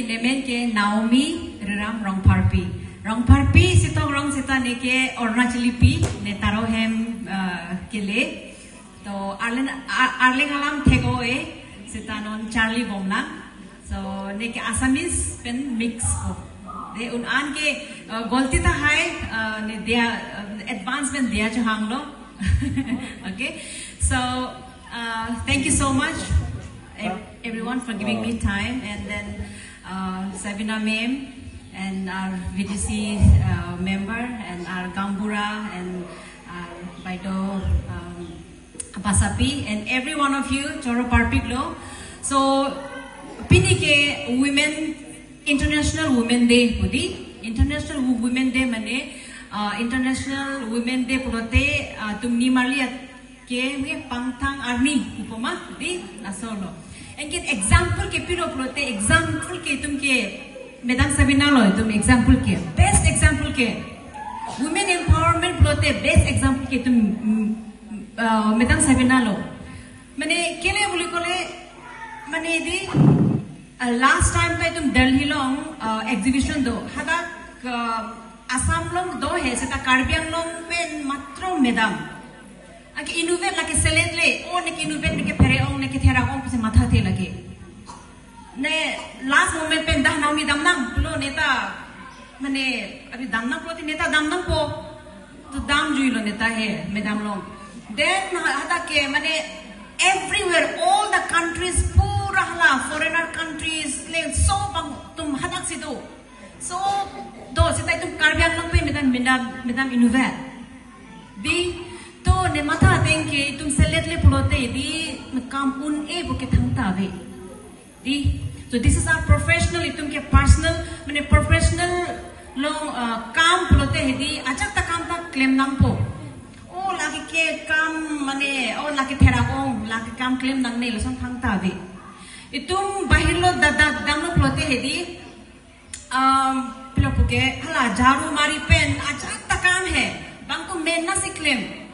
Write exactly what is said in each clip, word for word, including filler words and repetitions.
Nemen ke Naomi Riram Rongpharpi. Rongpharpi sitong rong seta neke Arunachalipi, ne Taro hem uh, kele. To Arleng, Ar- Arleng alam thek-o-e, seta non charli bomlang. So neke Assamese pen mix ko. De un an ke uh, golti ta hai uh, ne dia uh, advance pen dia chehanglo. Okay. So uh, thank you so much, ev- everyone, for giving me time, and then uh, Sabina ma'am and our V D C uh, member and our Gambura and our Baido um, Basapi and every one of you, choro parpiklo. So pini ke Women International Women Day pudi. International Wo- Women Day mane uh, International Women Day pulote uh, tum nimarli at ke me pangthang arni upama di lasolo. Engkin example ke pilo pulote, example ke itum ke Madam Sabina lo, itum example ke, best example ke women empowerment pulote best example ke itum mm, uh, Madam Sabina lo. Mane kele buli kole mane di uh, last time ta itum Delhi long uh, exhibition do, hadak uh, Assam long do he, seta Karbi Anglong pen matro madam. Anke inutvet lake select le, o neke inutvet, neke phere-ong, neke therak-ong pusi mathathe lake. Ne last moment pen dah Naomi damnang pulo, neta mane abhi damnang pulote neta damnangpo. To damjuilo neta he madam long. Then hadak ke mane everywhere, all the countries pura hala foreigner countries le so bang tum hadak si do. So do seta itum Karbi Anglong pen madam madam madam inutvet. Di to ne matha ateng ke itum select le pulote di kam un-e pu ke thangta ave. Di so this is our professional, itum ke personal mane professional long uh, kam pulote he di ajak ta kam ta klemnangpo. O lake ke kam mane o lake therak-ong, lake kam klemnangne, lason thangta ave. Itum bahir lo dada damlo pulote he di um, pilo puke hala jharu mari pen ajat ta kam he, bang tu men na si klem.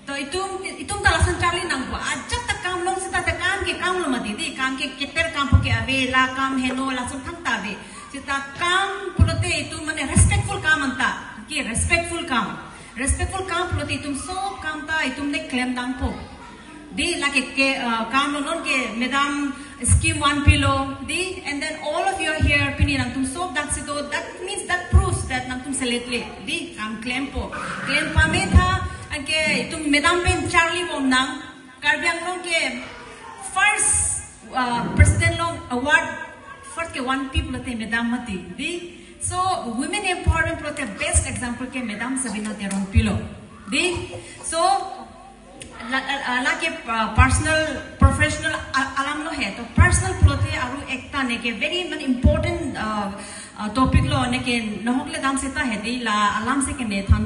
To itum itum ta lason charlinangpo, ajat ta kam long seta ta kam ke kam lo mati di, kam ke keter kam puke ave, la kam heno lason thangta ave. Seta kam pulote itum mane respectful kam anta ke, respectful kam. Respectful kam pulote itum sob kam ta itum ne klemnangpo. Di lake ke uh, kam lo non ke madam scheme one pilo di, and then all of you are here, pini nangtum sob dak si do, that means that proves that nangtum select le di, kam klempo, klem pame tha. Anke itum madam pen charli bomnang. Karbi Anglong ke first uh, president long award first ke one pi pulote madam mati di. So women empowerment pulote best example ke Madam Sabina Teron pilo di. So la, la, lake uh, personal professional a- alam lo he, to personal pulote aru ekta neke very mane important uh, uh, topic lo, neke nohok le dam seta he di, la alam si ke ne than